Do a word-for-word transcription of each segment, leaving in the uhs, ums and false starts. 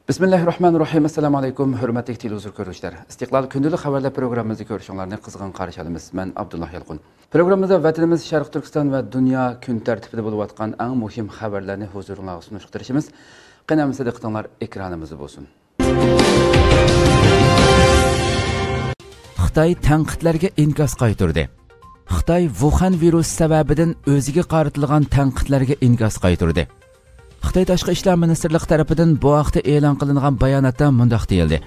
بىسمىللاھىررەھمانىررەھىم. ئەسسالامۇ ئەلەيكۇم، ھۆرمەتلىك تېلېۋىزور كۆرۈشلەر. ئىستىقلال كۈندىلىك خەۋەرلەر پروگراممىمىزنى كۆرۈشۈڭلارنى قىزغىن قارشى ئالىمىز. مەن ئابدۇللا يالقۇن. پروگراممىمىزدا ۋەتىنىمىز شەرقىي تۈركىستان ۋە دۇنيا كۈن تەرتىپىدە بولۇۋاتقان ئەڭ مۇھىم خەۋەرلەرنى ھۇزۇرۇڭلارغا سۇنۇشقا تىرىشىمىز. قېنى ئەمىسە دىققىتىڭلار ئېكرانىمىزدا بولسۇن. خىتاي تەنقىدلەرگە ئىنكاس قايتۇردى. خىتاي ۋۇخەن ۋىرۇسى سەۋەبىدىن ئۆزىگە قارىتىلغان تەنقىدلەرگە ئىنكاس قايتۇردى. خىتاي تاشقى ئىشلار مىنىستىرلىقى تەرىپىدىن بۇ ھەقتە ئېلان قىلىنغان باياناتتا مۇنداق دېيىلدى: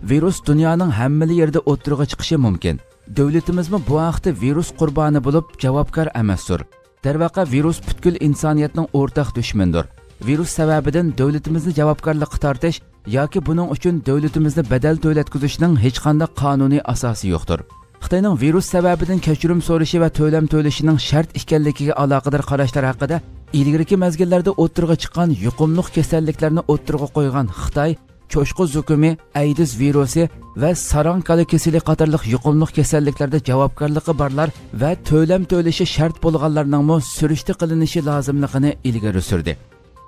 ۋىرۇس دۇنيانىڭ ھەممىلا يېرىدە ئوتتۇرىغا چىقىشى مۇمكىن. دۆلىتىمىزمۇ بۇ ھەقتە ۋىرۇس قۇربانى بولۇپ جاۋابكار ئەمەستۇر. دەرۋەقە، ۋىرۇس پۈتكۈل ئىنسانىيەتنىڭ ئورتاق دۈشمىنىدۇر. ۋىرۇس سەۋەبىدىن دۆلىتىمىزنى جاۋابكارلىققا تارتىش ياكى بۇنىڭ ئۈچۈن دۆلىتىمىزنى بەدەل تۆلەتكۈزۈشنىڭ ھېچقانداق قانۇنىي ئاساسى يوقتۇر. خىتاينىڭ ۋىرۇس سەۋەبىدىن كەچۈرۈم سورىشى ۋە تۆلەم تۆلىشىنىڭ شەرت ئىكەنلىكىگە ئالاقىدار قاراشلار ھەققىدە ئىلگىرىكى مەزگىللەردە ئوتتۇرىغا چىققان يۇقۇملۇق كېسەللىكلەرنى ئوتتۇرىغا قويغان خىتاي، چوشقا زۇكىمى، ئەيدىز ۋىرۇسى ۋە ساراڭ كالا كېسىلى قاتارلىق يۇقۇملۇق كېسەللىكلەردە جاۋابكارلىقى بارلار ۋە تۆلەم تۆلىشى شەرت بولغانلارنىڭمۇ سۈرۈشتە قىلىنىشى لازىملىقىنى ئىلگىرى سۈردى.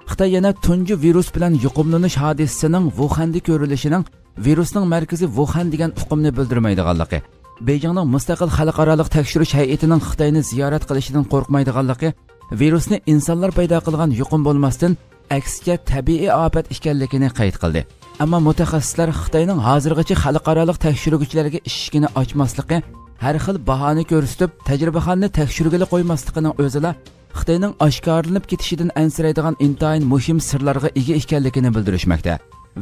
خىتاي يەنە تۇنجى ۋىرۇس بىلەن يۇقۇملىنىش ھادىسىسىنىڭ ۋۇخەندە كۆرۈلۈشىنىڭ ۋىرۇسنىڭ مەركىزى ۋۇخەن دېگەن ئۇقۇمنى بىلدۈرمەيدىغانلىقى، بېيجىڭنىڭ مۇستەقىل خەلقئارالىق تەكشۈرۈش ھەيئىتىنىڭ خىتاينى زىيارەت قىلىشىدىن قورقمايدىغانلىقى، ۋىرۇسنى ئىنسانلار پەيدا قىلغان يۇقۇم بولماستىن، ئەكسىچە تەبىئىي ئاپەت ئىكەنلىكىنى قەيت قىلدى. ئەمما مۇتەخەسسىسلەر خىتاينىڭ ھازىرغىچە خەلقئارالىق تەكشۈرگۈچىلەرگە ئىشىكىنى ئاچماسلىقى، ھەر خىل باھانە كۆرسىتىپ، تەجرىبىخانىنى تەكشۈرگىلى قويماسلىقىنىڭ ئۆزىلا خىتاينىڭ ئاشكارىلىنىپ كېتىشىدىن ئەنسىرەيدىغان ئىنتايىن مۇھىم سىرلارغا ئىگە ئىكەنلىكىنى بىلدۈرۈشمەكتە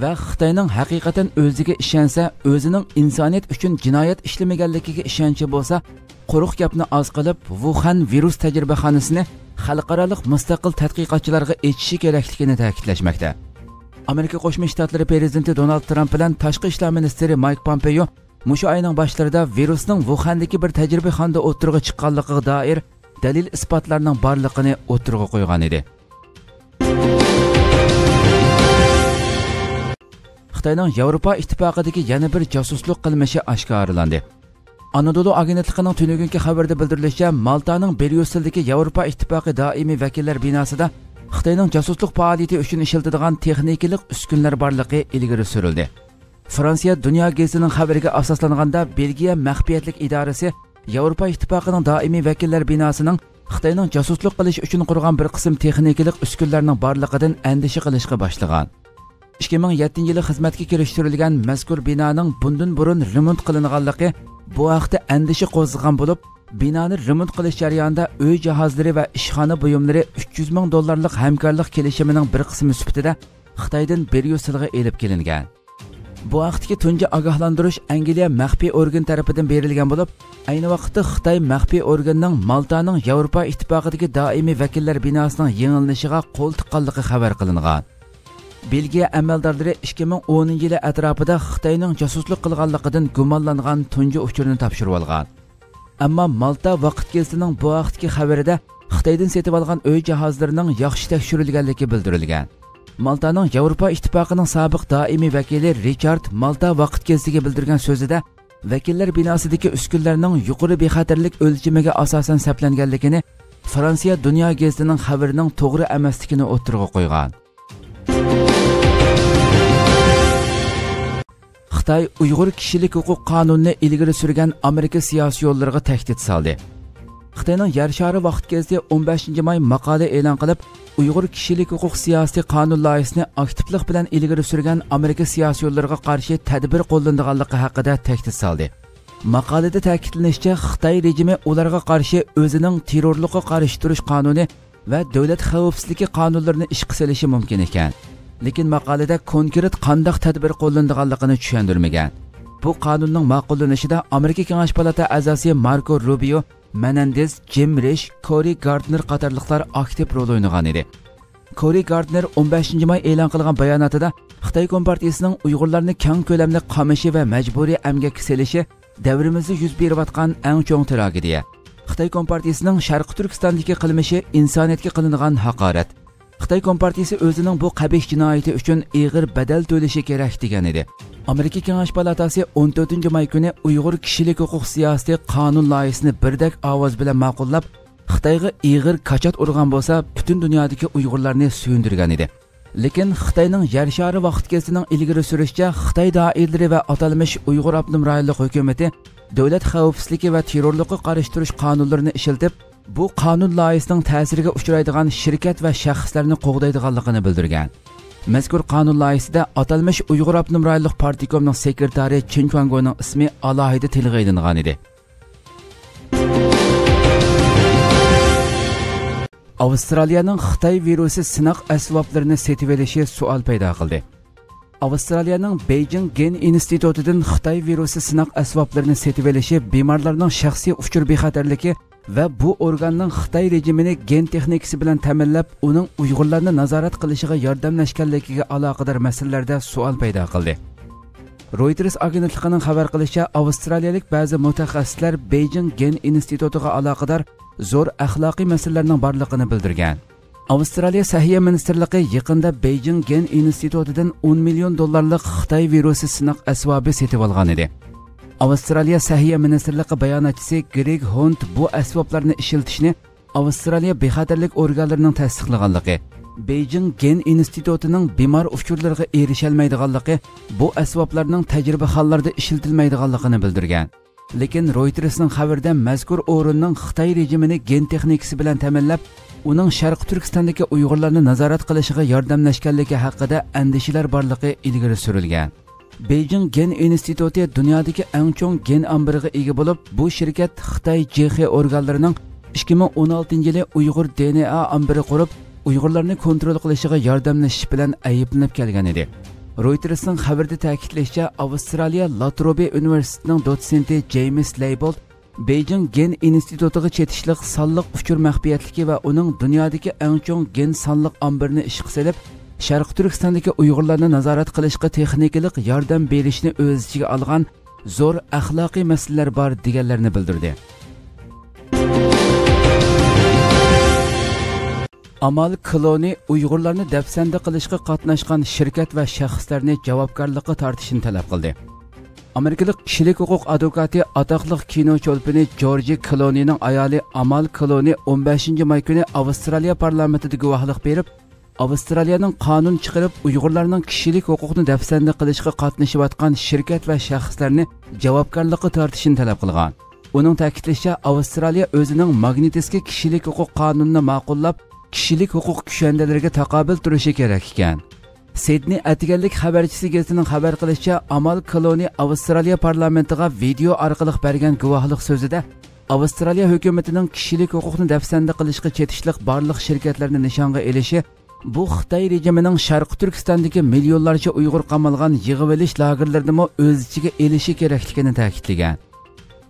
ۋە خىتاينىڭ ھەقىقەتەن ئۆزىگە ئىشەنسە، ئۆزىنىڭ ئىنسانىيەت ئۈچۈن جىنايەت ئىشلىمىگەنلىكىگە ئىشەنچى بولسا، قۇرۇق گەپنى ئاز قىلىپ، ۋۇخەن ۋىرۇس تەجرىبىخانىسىنى خەلقئارالىق مۇستەقىل تەتقىقاتچىلارغا ئېچىشى كېرەكلىكىنى تەكىتلەشمەكتە. ئامېرىكا قوشما شتاتلىرى پىرېزىدېنتى دونالد ترامپ بىلەن تاشقى ئىشلار مىنىستىرى مايك پومپېيو مۇشۇ ئاينىڭ باشلىرىدا ۋىرۇسنىڭ ۋۇخەندىكى بىر تەجرىبىخانىدا ئوتتۇرىغا چىققانلىقىغا دائىر دەلىل-ئىسپاتلارنىڭ بارلىقىنى ئوتتۇرىغا قويغان ئىدى. خىتاينىڭ ياۋروپا ئىتتىپاقىدىكى يەنە بىر جاسۇسلۇق قىلمىشى ئاشكارىلاندى. ئانادولۇ ئاگېنتلىقىنىڭ تۈنۈگۈنكى خەۋىرىدە بىلدۈرۈلۈشىچە، مالتانىڭ بريۇسسېلدىكى ياۋروپا ئىتتىپاقى دائىمىي ۋەكىللەر بىناسىدا خىتاينىڭ جاسۇسلۇق پائالىيىتى ئۈچۈن ئىشلىتىدىغان تېخنىكىلىق ئۈسكۈنىلەر بارلىقى ئىلگىرى سۈرۈلدى. فرانسىيە دۇنيا گېزىتىنىڭ خەۋىرىگە ئاساسلانغاندا، بېلگىيە مەخپىيەتلىك ئىدارىسى ياۋروپا ئىتتىپاقىنىڭ دائىمىي ۋەكىللەر بىناسىنىڭ خىتاينىڭ جاسۇسلۇق قىلىش ئۈچۈن قۇرغان بىر قىسىم تېخنىكىلىق ئۈسكۈنىلەرنىڭ بارلىقىدىن ئەندىشە قىلىشقا باشلىغان. ئىككى مىڭ يەتتىنچى يىلى خىزمەتكە كىرىشتۈرۈلگەن مەزكۇر بىنانىڭ بۇندىن بۇرۇن رېمونت قىلىنغانلىقى بۇ ھەقتە ئەندىشە قوزغىغان بولۇپ، بىنانى رېمونت قىلىش جەريانىدا ئۆي جاھازلىرى ۋە ئىشخانا بۇيۇملىرى ئۈچ يۈز مىڭ دوللارلىق ھەمكارلىق كېلىشىمىنىڭ بىر قىسمى سۈپىتىدە خىتايدىن بريۇسسېلغا ئېلىپ كېلىنگەن. بۇ ھەقتىكى تۇنجى ئاگاھلاندۇرۇش ئەنگلىيە مەخپىي ئورگىنى تەرىپىدىن بېرىلگەن بولۇپ، ئەينى ۋاقىتتا خىتاي مەخپىي ئورگىنىنىڭ مالتانىڭ ياۋروپا ئىتتىپاقىدىكى دائىمىي ۋەكىللەر بىناسىنىڭ يېڭىلىنىشىغا قول تىققانلىقى خەۋەر قىلىنغان. بېلگىيە ئەمەلدارلىرى ئىككى مىڭ ئونىنچى يىلى ئەتراپىدا خىتاينىڭ جاسۇسلۇق قىلغانلىقىدىن گۇمانلانغان تۇنجى ئۇچۇرنى تاپشۇرۇۋالغان. ئەمما مالتا ۋاقىت گېزىتىنىڭ بۇ ھەقتىكى خەۋىرىدە خىتايدىن سېتىۋالغان ئۆي جاھازلىرىنىڭ ياخشى تەكشۈرۈلگەنلىكى بىلدۈرۈلگەن. مالتانىڭ ياۋروپا ئىتتىپاقىنىڭ سابىق دائىمىي ۋەكىلى رىچارد مالتا ۋاقىت گېزىتىگە بىلدۈرگەن سۆزىدە، ۋەكىللەر بىناسىدىكى ئۈسكۈنىلەرنىڭ يۇقىرى بىخەتەرلىك ئۆلچىمىگە ئاساسەن سەپلەنگەنلىكىنى فرانسىيە دۇنيا گېزىتىنىڭ خەۋىرىنىڭ توغرا ئەمەسلىكىنى ئوتتۇرىغا قويغان. خىتاي ئۇيغۇر كىشىلىك ھوقۇق قانۇنىنى ئىلگىرى سۈرگەن ئامېرىكا سىياسىيونلىرىغا تەھدىت سالدى. خىتاينىڭ يەر شارى ۋاقىت گېزىتى ئون بەشىنچى ماي ماقالە ئېلان قىلىپ، ئۇيغۇر كىشىلىك ھوقۇق سىياسىتى قانۇن لايىھىسىنى ئاكتىپلىق بىلەن ئىلگىرى سۈرگەن ئامېرىكا سىياسىيونلىرىغا قارشى تەدبىر قوللىنىدىغانلىقى ھەققىدە تەھدىت سالدى. ماقالىدە تەكىتلىنىشىچە، خىتاي رېجىمى ئۇلارغا قارشى ئۆزىنىڭ تېررورلۇققا قارشى تۇرۇش قانۇنى ۋە دۆلەت خەۋپسىزلىكى قانۇنلىرىنى ئىشقا سېلىشى مۇمكىن ئىكەن. لېكىن ماقالىدە كونكرېت قانداق تەدبىر قوللىنىدىغانلىقىنى چۈشەندۈرمىگەن. بۇ قانۇننىڭ ماقۇللىنىشىدا ئامېرىكا كېڭەش پالاتا ئەزاسى ماركو روبىيو، مېنېندېز، جىم رىش، كورى گاردنېر قاتارلىقلار ئاكتىپ رول ئوينىغان ئىدى. كورى گاردنېر ئون بەشىنچى ماي ئېلان قىلغان باياناتىدا خىتاي كومپارتىيىسىنىڭ ئۇيغۇرلارنى كەڭ كۆلەملىك قامىشى ۋە مەجبۇرىي ئەمگەككە سېلىشى دەۋرىمىزدە يۈز بېرىۋاتقان ئەڭ چوڭ تراگېدىيە. خىتاي كومپارتىيىسىنىڭ شەرقىي تۈركىستاندىكى قىلمىشى ئىنسانىيەتكە قىلىنغان ھاقارەت. خىتاي كومپارتىيىسى ئۆزىنىڭ بۇ قەبىھ جىنايىتى ئۈچۈن ئېغىر بەدەل تۆلىشى كېرەك، دېگەن ئىدى. ئامېرىكا كېڭەش پالاتاسى ئون تۆتىنچى ماي كۈنى ئۇيغۇر كىشىلىك ھوقۇق سىياسىتى قانۇن لايىھىسىنى بىردەك ئاۋاز بىلەن ماقۇللاپ، خىتايغا ئېغىر كاچات ئۇرغان بولسا، پۈتۈن دۇنيادىكى ئۇيغۇرلارنى سۆيۈندۈرگەن ئىدى. لېكىن خىتاينىڭ يەر شارى ۋاقىت گېزىتىنىڭ ئىلگىرى سۈرۈشىچە، خىتاي دائىرىلىرى ۋە ئاتالمىش ئۇيغۇر ئاپتونوم رايونلۇق ھۆكۈمىتى دۆلەت خەۋپسىزلىكى ۋە تېررورلۇققا قارشى تۇرۇش قانۇنلىرىنى ئىشلىتىپ، بۇ قانۇن لايىھىسىنىڭ تەسىرىگە ئۇچرايدىغان شىركەت ۋە شەخسلەرنى قوغدايدىغانلىقىنى بىلدۈرگەن. مەزكۇر قانۇن لايىھىسىدە ئاتالمىش ئۇيغۇر ئاپتونوم رايونلۇق پارتكومنىڭ سېكرېتارى چېن چۈەنگونىڭ ئىسمى ئالاھىدە تىلغا ئېلىنغان ئىدى. ئاۋسترالىيەنىڭ خىتاي ۋىرۇسى سىناق ئەسۋابلىرىنى سېتىۋېلىشى سوئال پەيدا قىلدى. ئاۋسترالىيەنىڭ بېيجىڭ گېن ئىنستىتۇتىدىن خىتاي ۋىرۇسى سىناق ئەسۋابلىرىنى سېتىۋېلىشى بىمارلارنىڭ شەخسىي ئۇچۇر بىخەتەرلىكى ۋە بۇ ئورگاننىڭ خىتاي رېجىمىنى گېن تېخنىكىسى بىلەن تەمىنلەپ، ئۇنىڭ ئۇيغۇرلارنى نازارەت قىلىشىغا ياردەملەشكەنلىكىگە ئالاقىدار مەسىلىلەردە سوئال پەيدا قىلدى. رويتېرس ئاگېنتلىقىنىڭ خەۋەر قىلىشىچە، ئاۋسترالىيەلىك بەزى مۇتەخەسسىسلەر بېيجىڭ گېن ئىنستىتۇتىغا ئالاقىدار زور ئەخلاقىي مەسىلىلەرنىڭ بارلىقىنى بىلدۈرگەن. ئاۋسترالىيە سەھىيە مىنىستىرلىقى يېقىندا بېيجىڭ گېن ئىنستىتۇتىدىن ئون مىليون دوللارلىق خىتاي ۋىرۇسى سىناق ئەسۋابى سېتىۋالغان ئىدى. ئاۋسترالىيە سەھىيە مىنىستىرلىقى باياناتچىسى گرېگ ھونت بۇ ئەسۋابلارنى ئىشلىتىشنى ئاۋسترالىيە بىخەتەرلىك ئورگانلىرىنىڭ تەستىقلىغانلىقى، بېيجىڭ گېن ئىنستىتۇتىنىڭ بىمار ئۇچۇرلىرىغا ئېرىشەلمەيدىغانلىقى، بۇ ئەسۋابلارنىڭ تەجرىبىخانىلاردا ئىشلىتىلمەيدىغانلىقىنى بىلدۈرگەن. لېكىن رويتېرسنىڭ خەۋىرىدە مەزكۇر ئورۇننىڭ خىتاي رېجىمىنى گېن تېخنىكىسى بىلەن تەمىنلەپ، ئۇنىڭ شەرقىي تۈركىستاندىكى ئۇيغۇرلارنى نازارەت قىلىشىغا ياردەملەشكەنلىكى ھەققىدە ئەندىشىلەر بارلىقى ئىلگىرى سۈرۈلگەن. بېيجىڭ گېن ئىنستىتۇتى دۇنيادىكى ئەڭ چوڭ گېن ئامبىرىغا ئىگە بولۇپ، بۇ شىركەت خىتاي جې خې ئورگانلىرىنىڭ ئىككى مىڭ ئون ئالتىنچى يىلى ئۇيغۇر دې ئېن ئې ئامبىرى قۇرۇپ، ئۇيغۇرلارنى كونترول قىلىشىغا ياردەملىشىش بىلەن ئەيىبلىنىپ كەلگەن ئىدى. رويتېرسنىڭ خەۋىرىدە تەكىتلىشىچە، ئاۋسترالىيە لاتروبى ئۇنىۋېرسىتېتىنىڭ دوتسېنتى جېيمىس لەيبولت بېيجىڭ گېن ئىنستىتۇتىغا چېتىشلىق سانلىق ئۇچۇر مەخپىيەتلىكى ۋە ئۇنىڭ دۇنيادىكى ئەڭ چوڭ گېن سانلىق ئامبىرىنى ئىشقا سېلىپ، شەرقىي تۈركىستاندىكى ئۇيغۇرلارنى نازارەت قىلىشقا تېخنىكىلىق ياردەم بېرىشنى ئۆز ئىچىگە ئالغان زور ئەخلاقىي مەسىلىلەر بار، دېگەنلەرنى بىلدۈردى. ئامال كلونى ئۇيغۇرلارنى دەپسەندە قىلىشقا قاتناشقان شىركەت ۋە شەخسلەرنى جاۋابكارلىققا تارتىشنى تەلەپ قىلدى. ئامېرىكىلىق كىشىلىك ھوقۇق ئادۋوكاتى، ئاتاقلىق كىنو چولپىنى جورجى كلونىنىڭ ئايالى ئامال كلونى ئون بەشىنچى ماي كۈنى ئاۋسترالىيە پارلامېنتىدا گۇۋاھلىق بېرىپ، ئاۋسترالىيەنىڭ قانۇن چىقىرىپ، ئۇيغۇرلارنىڭ كىشىلىك ھوقۇقنى دەپسەندە قىلىشقا قاتنىشىۋاتقان شىركەت ۋە شەخسلەرنى جاۋابكارلىققا تارتىشىنى تەلەپ قىلغان. ئۇنىڭ تەكىتلىشىچە، ئاۋسترالىيە ئۆزىنىڭ ماگنىتسكىي كىشىلىك ھوقۇق قانۇنىنى ماقۇللاپ، كىشىلىك ھوقۇق كۈشەندىلىرىگە تاقابىل تۇرۇشى كېرەك ئىكەن. سىدنېي ئەتىگەنلىك خەۋەرچىسى گېزىتىنىڭ خەۋەر قىلىشىچە، ئامال كلونى ئاۋسترالىيە پارلامېنتىغا ۋىدېئو ئارقىلىق بەرگەن گۇۋاھلىق سۆزىدە، ئاۋسترالىيە ھۆكۈمىتىنىڭ كىشىلىك ھوقۇقنى دەپسەندە قىلىشقا چېتىشلىق بارلىق شىركەتلەرنى نىشانغا ئېلىشى، بۇ خىتاي رېجىمىنىڭ شەرقىي تۈركىستاندىكى مىليونلارچە ئۇيغۇر قامالغان يىغىۋېلىش لاگېرلىرىنىمۇ ئۆز ئىچىگە ئېلىشى كېرەكلىكىنى تەكىتلىگەن.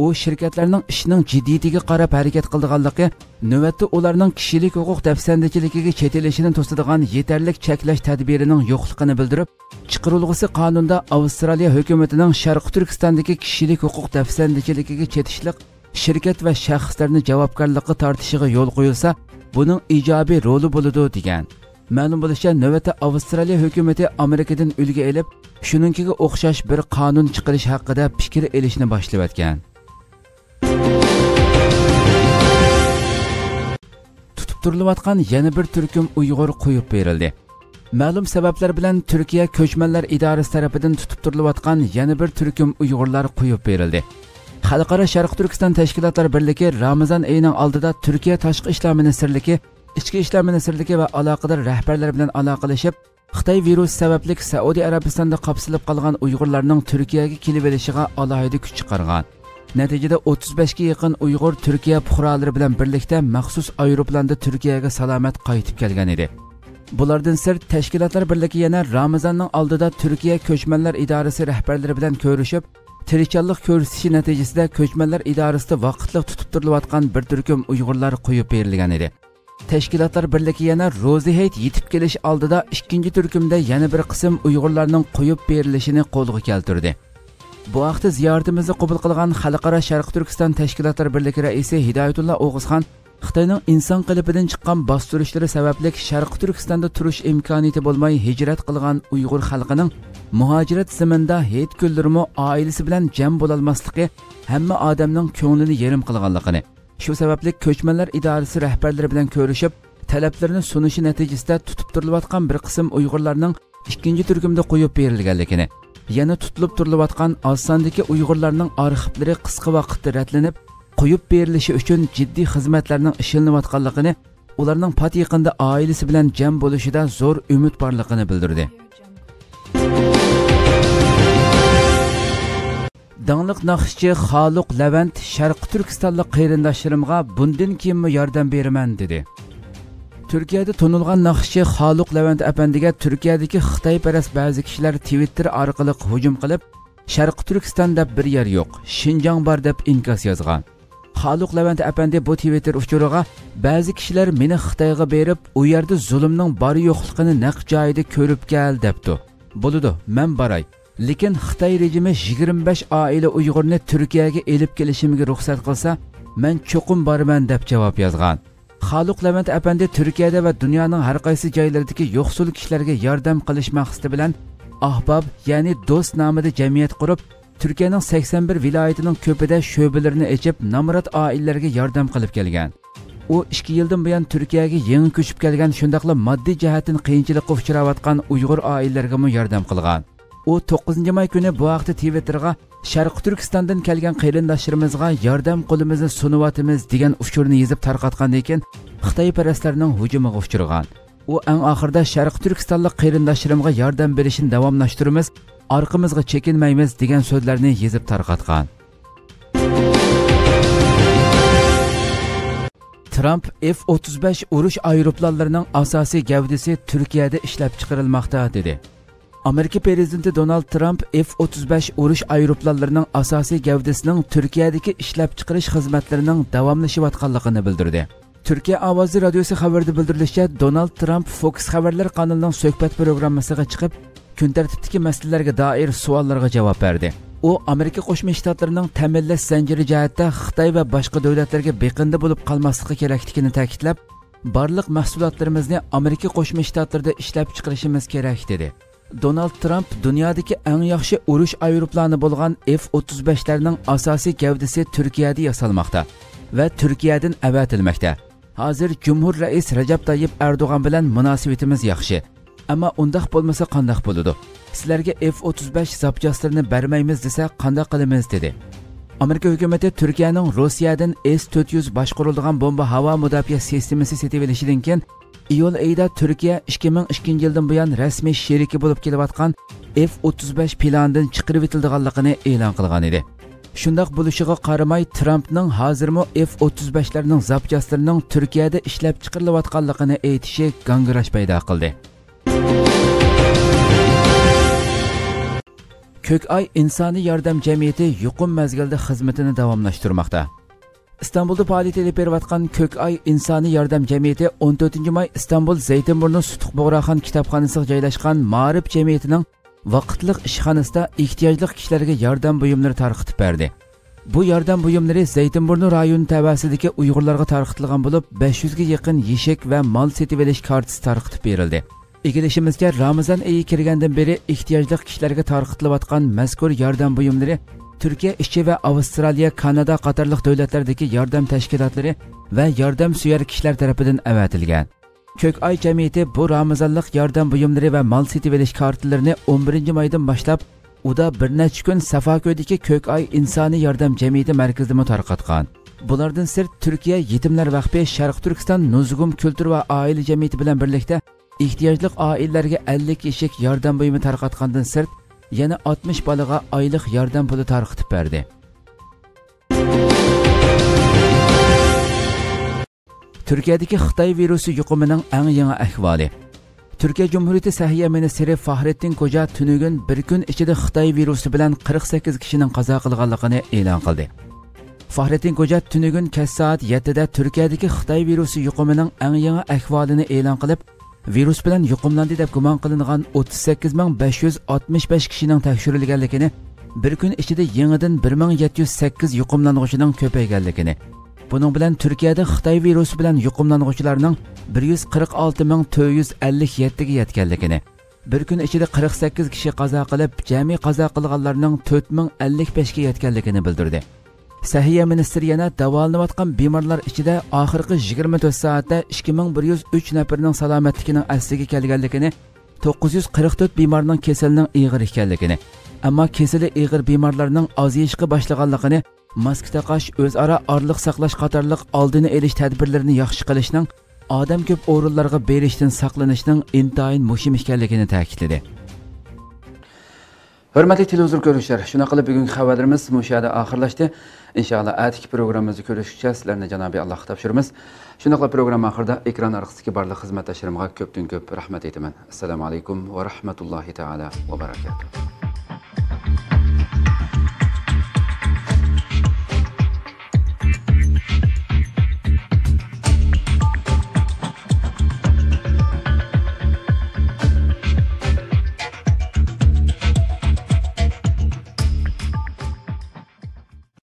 ئۇ شىركەتلەرنىڭ ئىشنىڭ جىددىيىتىگە قاراپ ھەرىكەت قىلىدىغانلىقى، نۆۋەتتە ئۇلارنىڭ كىشىلىك ھوقۇق دەپسەندىچىلىكىگە چېتىلىشىنى توسىدىغان يېتەرلىك چەكلەش تەدبىرىنىڭ يوقلۇقىنى بىلدۈرۈپ، چىقىرىلغۇسى قانۇندا ئاۋسترالىيە ھۆكۈمىتىنىڭ شەرقىي تۈركىستاندىكى كىشىلىك ھوقۇق دەپسەندىچىلىكىگە چېتىشلىق شىركەت ۋە شەخسلەرنى جاۋابكارلىققا تارتىشىغا يول قويۇلسا، بۇنىڭ ئىجابىي رولى بولىدۇ، دېگەن. مەلۇم بولۇشىچە، نۆۋەتتە ئاۋسترالىيە ھۆكۈمىتى ئامېرىكىدىن ئۈلگە ئېلىپ، شۇنىڭكىگە ئوخشاش بىر قانۇن چىقىرىش ھەققىدە پىكىر ئېلىشنى باشلىۋەتكەن. تۇتۇپ تۇرۇلۇۋاتقان يەنە بىر تۈركۈم ئۇيغۇر قويۇپ بېرىلدى. مەلۇم سەۋەبلەر بىلەن تۈركىيە كۆچمەنلەر ئىدارىسى تەرىپىدىن تۇتۇپ تۇرۇلۇۋاتقان يەنە بىر تۈركۈم ئۇيغۇرلار قويۇپ بېرىلدى. خەلقئارا شەرقىي تۈركىستان تەشكىلاتلار بىرلىكى رامىزان ئېيىنىڭ ئالدىدا تۈركىيە تاشقى ئىشلار مىنىستىرلىكى، ئىچكى ئىشلار مىنىستىرلىكى ۋە ئالاقىدار رەھبەرلەر بىلەن ئالاقىلىشىپ، خىتاي ۋىرۇسى سەۋەبلىك سەئۇدى ئەرەبىستاندا قاپسىلىپ قالغان ئۇيغۇرلارنىڭ تۈركىيەگە كېلىۋېلىشىغا ئالاھىدە كۈچ چىقارغان. نەتىجىدە، ئوتتۇز بەشكە يېقىن ئۇيغۇر تۈركىيە پۇقرالىرى بىلەن بىرلىكتە مەخسۇس ئايروپىلاندا تۈركىيەگە سالامەت قايتىپ كەلگەن ئىدى. بۇلاردىن سىرت، تەشكىلاتلار بىرلىكى يەنە رامىزاننىڭ ئالدىدا تۈركىيە كۆچمەنلەر ئىدارىسى رەھبەرلىرى بىلەن كۆرۈشۈپ، تىرىشچانلىق كۆرسىتىشى نەتىجىسىدە كۆچمەنلەر ئىدارىسىدە ۋاقىتلىق تۇتۇپ تۇرۇلۇۋاتقان بىر تۈركۈم ئۇيغۇرلار قويۇپ بېرىلگەن ئىدى. تەشكىلاتلار بىرلىكى يەنە روزى ھېيت يېتىپ كېلىش ئالدىدا ئىككىنچى تۈركۈمدە يەنە بىر قىسىم ئۇيغۇرلارنىڭ قويۇپ بېرىلىشىنى قولغا كەلتۈردى. بۇ ھەقتە زىيارىتىمىزنى قوبۇل قىلغان خەلقئارا شەرقىي تۈركىستان تەشكىلاتلار بىرلىكى رەئىسى ھىدايەتۇللا ئوغۇزخان، خىتاينىڭ ئىنسان قېلىپىدىن چىققان باستۇرۇشلىرى سەۋەبلىك شەرقىي تۈركىستاندا تۇرۇش ئىمكانىيىتى بولماي ھىجرەت قىلغان ئۇيغۇر خەلقىنىڭ مۇھاجىرەت زېمىنىدا ھېيت كۈنلىرىمۇ ئائىلىسى بىلەن جەم بولالماسلىقى ھەممە ئادەمنىڭ كۆڭلىنى يېرىم قىلغانلىقىنى، شۇ سەۋەبلىك كۆچمەنلەر ئىدارىسى رەھبەرلىرى بىلەن كۆرۈشۈپ، تەلەپلىرىنى سۇنۇشى نەتىجىسىدە تۇتۇپ تۇرۇلۇۋاتقان بىر قىسىم ئۇيغۇرلارنىڭ ئىككىنچى تۈركۈمدە قويۇپ بېرىلگەنلىكىنى، يەنە تۇتۇلۇپ تۇرۇلۇۋاتقان ئاز ساندىكى ئۇيغۇرلارنىڭ ئارخىپلىرى قىسقا ۋاقىتتا رەتلىنىپ، قويۇپ بېرىلىشى ئۈچۈن جىددىي خىزمەتلەرنىڭ ئىشلىنىۋاتقانلىقىنى، ئۇلارنىڭ پات يېقىندا ئائىلىسى بىلەن جەم بولۇشىدا زور ئۈمىد بارلىقىنى بىلدۈردى. داڭلىق ناخشىچى خالۇق لەۋەنت شەرقىي تۈركىستانلىق قېرىنداشلىرىمغا بۇندىن كېيىنمۇ ياردەم بېرىمەن، دېدى. تۈركىيەدە تونۇلغان ناخشىچى خالۇق لەۋەنت ئەپەندىگە تۈركىيەدىكى خىتايپەرەس بەزى كىشىلەر تىۋىتتېر ئارقىلىق ھۇجۇم قىلىپ، شەرقىي تۈركىستان دەپ بىر يەر يوق، شىنجاڭ بار دەپ ئىنكاس يازغان. خالۇق لەۋەنت ئەپەندى بۇ تىۋىتتېر ئۇچۇرىغا، بەزى كىشىلەر مېنى خىتايغا بېرىپ، ئۇ يەردە زۇلۇمنىڭ بار يوقلۇقىنى نەق جايىدا كۆرۈپ كەل دەپتۇ. بولىدۇ، مەن باراي. لېكىن خىتاي رېجىمى يىگىرمە بەش ئائىلە ئۇيغۇرنى تۈركىيەگە ئېلىپ كېلىشىمگە رۇخسەت قىلسا، مەن چوقۇم بارىمەن دەپ جاۋاب يازغان. خالۇق لەۋەنت ئەپەندى تۈركىيەدە ۋە دۇنيانىڭ ھەر قايسى جايلىرىدىكى يوقسۇل كىشىلەرگە ياردەم قىلىش مەقسىتى بىلەن ئاھباب، يەنى دوست نامىدا جەمئىيەت قۇرۇپ، تۈركىيەنىڭ سەكسەن بىر ۋىلايىتىنىڭ كۆپىدە شۆبىلىرىنى ئېچىپ، نامرات ئائىلىلەرگە ياردەم قىلىپ كەلگەن. ئۇ ئىككى يىلدىن بۇيان تۈركىيەگە يېڭى كۆچۈپ كەلگەن، شۇنداقلا ماددىي جەھەتتىن قىيىنچىلىققا ئۇچراۋاتقان ئۇيغۇر ئائىلىلەرگىمۇ ياردەم قىلغان. ئۇ توققۇزىنچى ماي كۈنى بۇ ھەقتە تىۋىتتېرغا، شەرقىي تۈركىستاندىن كەلگەن قېرىنداشلىرىمىزغا ياردەم قولىمىزنى سۇنۇۋاتىمىز، دېگەن ئۇچۇرنى يېزىپ تارقاتقاندىن كېيىن، خىتايپەرەسلەرنىڭ ھۇجۇمىغا ئۇچرىغان. ئۇ ئەڭ ئاخىرىدا شەرقىي تۈركىستانلىق قېرىنداشلىرىمغا ياردەم بېرىشنى داۋاملاشتۇرىمىز، ئارقىمىزغا چېكىنمەيمىز، دېگەن سۆزلەرنى يېزىپ تارقاتقان. ترامپ ئېف ئوتتۇز بەش ئۇرۇش ئايروپىلانلىرىنىڭ ئاساسىي گەۋدىسى تۈركىيەدە ئىشلەپچىقىرىلماقتا، دېدى. ئامېرىكا پىرېزىدېنتى دونالد ترامپ ئېف ئوتتۇز بەش ئۇرۇش ئايروپىلانلىرىنىڭ ئاساسىي گەۋدىسىنىڭ تۈركىيەدىكى ئىشلەپچىقىرىش خىزمەتلىرىنىڭ داۋاملىشىۋاتقانلىقىنى بىلدۈردى. تۈركىيە ئاۋازى رادىيوسى خەۋىرىدە بىلدۈرۈلۈشىچە، دونالد ترامپ فوكس خەۋەرلەر قانىلىنىڭ سۆھبەت پروگراممىسىغا چىقىپ، كۈن تەرتىپتىكى مەسىلىلەرگە دائىر سوئاللارغا جاۋاب بەردى. ئۇ ئامېرىكا قوشما شتاتلىرىنىڭ تەمىنلەش زەنجىرى جەھەتتە خىتاي ۋە باشقا دۆلەتلەرگە بېقىندى بولۇپ قالماسلىقى كېرەكلىكىنى تەكىتلەپ، بارلىق مەھسۇلاتلىرىمىزنى ئامېرىكا قوشما شتاتلىرىدا ئىشلەپچىقىرىشىمىز كېرەك، دېدى. دونالد ترامپ دۇنيادىكى ئەڭ ياخشى ئۇرۇش ئايروپىلانى بولغان ئېف ئوتتۇز بەشلەرنىڭ ئاساسىي گەۋدىسى تۈركىيەدە ياسالماقتا ۋە تۈركىيەدىن ئەۋەتىلمەكتە. ھازىر جۇمھۇر رەئىس رەجەپ تايىپ ئەردوغان بىلەن مۇناسىۋىتىمىز ياخشى. ئەمما ئۇنداق بولمىسا قانداق بولىدۇ؟ سىلەرگە ئېف ئوتتۇز بەش زاپچاسلىرىنى بەرمەيمىز دېسە قانداق قىلىمىز؟ دېدى. ئامېرىكا ھۆكۈمىتى تۈركىيەنىڭ روسىيەدىن ئېس تۆت يۈز باشقۇرۇلىدىغان بومبا ھاۋا مۇداپىئە سىستېمىسى سېتىۋېلىشىدىن كېيىن، ئىيۇل ئېيىدا تۈركىيە ئىككى مىڭ ئىككىنچى يىلدىن بۇيان رەسمىي شېرىكى بولۇپ كېلىۋاتقان ئېف ئوتتۇز بەش پىلانىدىن چىقىرىۋېتىلىدىغانلىقىنى ئېلان قىلغان ئىدى. شۇنداق بولۇشىغا قارىماي، ترامپنىڭ ھازىرمۇ ئېف ئوتتۇز بەشلەرنىڭ زاپچاسلىرىنىڭ تۈركىيەدە ئىشلەپچىقىرىلىۋاتقانلىقىنى ئېيتىشى گاڭگىراش پەيدا قىلدى. كۆك ئاي ئىنسانىي ياردەم جەمئىيىتى يۇقۇم مەزگىلىدە خىزمىتىنى داۋاملاشتۇرماقتا. ئىستانبۇلدا پائالىيەت ئېلىپ بېرىۋاتقان كۆك ئاي ئىنسانىي ياردەم جەمئىيىتى ئون تۆتىنچى ماي ئىستانبۇل زەيتىنبۇرنۇ سۇتۇق بۇغراخان كىتابخانىسىغا جايلاشقان مائارىپ جەمئىيىتىنىڭ ۋاقىتلىق ئىشخانىسىدا ئېھتىياجلىق كىشىلەرگە ياردەم بۇيۇملىرى تارقىتىپ بەردى. بۇ ياردەم بۇيۇملىرى زەيتىنبۇرنۇ رايونى تەۋەسىدىكى ئۇيغۇرلارغا تارقىتىلغان بولۇپ، بەش يۈزگە يېقىن يېشىك ۋە مال سېتىۋېلىش كارتىسى تارقىتىپ بېرىلدى. ئىگىلىشىمىزچە، رامىزان ئېيى كىرگەندىن بېرى ئېھتىياجلىق كىشىلەرگە تارقىتىلىۋاتقان مەزكۇر ياردەم بۇيۇملىرى تۈركىيە ئىچى ۋە ئاۋسترالىيە، كانادا قاتارلىق دۆلەتلەردىكى ياردەم تەشكىلاتلىرى ۋە ياردەم سۆيەر كىشىلەر تەرىپىدىن ئەۋەتىلگەن. كۆك ئاي جەمئىيىتى بۇ رامىزانلىق ياردەم بۇيۇملىرى ۋە مال سېتىۋېلىش كارتىلىرىنى ئون بىرىنچى مايدىن باشلاپ، ئۇدا بىر نەچچە كۈن سافاكۆدىكى كۆك ئاي ئىنسانىي ياردەم جەمئىيىتى مەركىزىدىمۇ تارقاتقان. بۇلاردىن سىرت، تۈركىيە يېتىملەر ۋەقپى شەرقىي تۈركىستان نۇزۇگۇم كۈلتۈر ۋە ئائىلە جەمئىيىتى بىلەن بىرلىكتە ئېھتىياجلىق ئائىلىلەرگە ئەللىك يېشىك ياردەم بۇيۇمى تارقاتقاندىن سىرت، يەنە ئاتمىش بالىغا ئايلىق ياردەم پۇلى تارقىتىپ بەردى. تۈركىيەدىكى خىتاي ۋىرۇسى يۇقۇمىنىڭ ئەڭ يېڭى ئەھۋالى. تۈركىيە جۇمھۇرىيىتى سەھىيە مىنىستىرى فاھرېتتىن كوجا تۈنۈگۈن بىر كۈن ئىچىدە خىتاي ۋىرۇسى بىلەن قىرىق سەككىز كىشىنىڭ قازا قىلغانلىقىنى ئېلان قىلدى. فاھرېتتىن كوجا تۈنۈگۈن كەچ سائەت يەتتىدە تۈركىيەدىكى خىتاي ۋىرۇسى يۇقۇمىنىڭ ئەڭ يېڭى ئەھۋالىنى ئېلان قىلىپ، ۋىرۇس بىلەن يۇقۇملاندى دەپ گۇمان قىلىنغان ئوتتۇز سەككىز مىڭ بەش يۈز ئاتمىش بەش كىشىنىڭ تەكشۈرۈلگەنلىكىنى، بىر كۈن ئىچىدە يېڭىدىن بىر مىڭ يەتتە يۈز سەككىز يۇقۇملانغۇچىنىڭ كۆپەيگەنلىكىنى، بۇنىڭ بىلەن تۈركىيەدە خىتاي ۋىرۇسى بىلەن يۇقۇملانغۇچىلارنىڭ بىر يۈز قىرىق ئالتە مىڭ تۆت يۈز ئەللىك يەتتىگە يەتكەنلىكىنى، بىر كۈن ئىچىدە قىرىق سەككىز كىشى قازا قىلىپ، جەمئىي قازا قىلغانلارنىڭ تۆت مىڭ ئەللىك بەشكە يەتكەنلىكىنى بىلدۈردى. سەھىيە مىنىستىرى يەنە داۋالىنىۋاتقان بىمارلار ئىچىدە ئاخىرقى يىگىرمە تۆت سائەتتە ئىككى مىڭ بىر يۈز ئۈچ نەپىرىنىڭ سالامەتلىكىنىڭ ئەسلىگە كەلگەنلىكىنى، توققۇز يۈز قىرىق تۆت بىمارنىڭ كېسىلىنىڭ ئېغىر ئىكەنلىكىنى، ئەمما كېسىلى ئېغىر بىمارلارنىڭ ئازىيىشقا باشلىغانلىقىنى، ماسكا تاقاش، ئۆزئارا ئارىلىق ساقلاش قاتارلىق ئالدىنى ئېلىش تەدبىرلىرىنى ياخشى قىلىشنىڭ ئادەم كۆپ ئورۇنلارغا بېرىشتىن ساقلىنىشنىڭ ئىنتايىن مۇھىم ئىكەنلىكىنى تەكىتلىدى. ھۆرمەتلىك تېلېۋىزور كۆرۈشلەر، شۇنداق قىلىپ بۈگۈنكى خەۋەرلىرىمىز مۇشۇ يەردە ئاخىرلاشتى. ئىنشائاللا ئەتىكى پروگراممىمىزدا كۆرۈشكىچە سىلەرنى جانابى ئاللاھقا تاپشۇرىمىز. شۇنداقلا پروگرامما ئاخىرىدا ئېكران ئارقىسىدىكى بارلىق خىزمەتداشلىرىمغا كۆپتىن كۆپ رەھمەت ئېيتىمەن. ئەسسالامۇ ئەلەيكۇم ۋە رەھمەتۇللاھى تائالا ۋە بەرەكاتۇھ.